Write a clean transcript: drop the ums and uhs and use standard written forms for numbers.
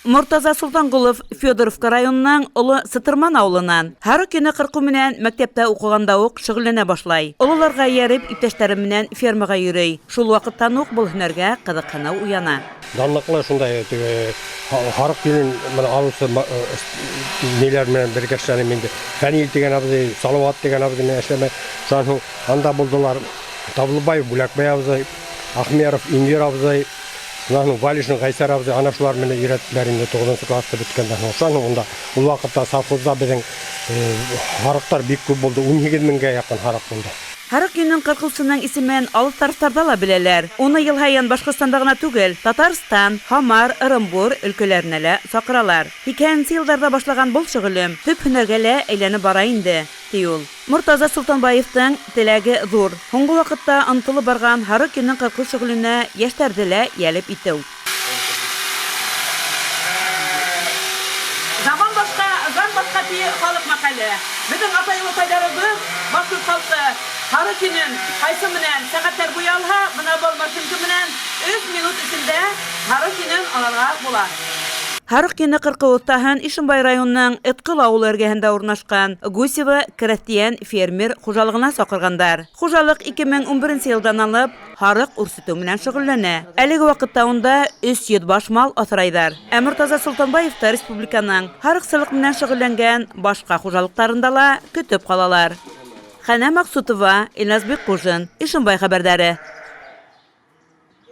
Мортаза Солтанғолов Федоровка районының Оло Сытырман ауылынан. Һарыҡ йөнө ҡырҡыу менән мәктәптә уҡығанда уҡ шөғөлләнә башлай. Ололарға эйәреп, иптәштәре менән фермаға йөрөй. Шул ваҡыттан уҡ был һөнәргә ҡыҙыҡһыныу уяна. Данлыҡлы шундай теге һарыҡ йөнөн менә алыусы ниләр менән бергә эшләнем инде. Фәнил тигән абзый, Салауат тигән абзый менән эшләмә. Шунан һуң анда булдылар Таблыбаев Бүләкбай абзый, Ахмеров Инвер абзый, шунан һуң Валишин Ғәйсәр абзый, ана шулар менән өйрәттеләр инде 9 класста бөткәндән һуң. Шунан һуң унда ул ваҡытта совхозда беҙҙең һарыҡтар бик күп булды, 18 меңгә яҡын һарыҡ булды. Һарыҡ йөнөн ҡырҡыусының исемен алыҫ тарафтарҙа ла беләләр. Уны йыл һайын Башҡортостанда ғына түгел, Татарстан, Һамар, Ырымбур өлкәләренә лә саҡыралар. 80-нсе йылдарҙа башлаған был шөғөлөм төп һөнәргә лә әйләнеп бара инде, ти ул. Мортаза Солтанбаевтың теләге ҙур. Һуңғы ваҡытта онотолоп барған һарыҡ йөнөн ҡырҡыу шөғөлөнә йәштәрҙе лә йәлеп итеү. Заман башҡа, зам башҡа ти халыҡ мәҡәле. Беҙҙең атай-олатайҙарыбыҙ, башҡорт халҡы һарыҡ йөнөн ҡайсы менән сәғәттәр буйы алһа, бына был машинка менән өс минут эсендә һарыҡ йөнөн алырға була. Һарыҡ йөнө ҡырҡыу оҫтаһын Ишембай районының Этҡыл ауылы эргәһендә урынлашҡан Гусева крәҫтиән фермер хужалығына саҡырғандар. Хужалыҡ 2011 йылдан алып һарыҡ үрсетеү менән шөғөлләнә. Әлеге ваҡытта унда 300 баш мал аҫрайҙар. Ә Мортаза Солтанбаевты республиканың һарыҡсылыҡ менән шөғөлләнгән башҡа хужалыҡтарында ла көтөп ҡалалар. Хәнә Маҡсутова, Илназ Бикҡужин, Ишембай хәбәрҙәре.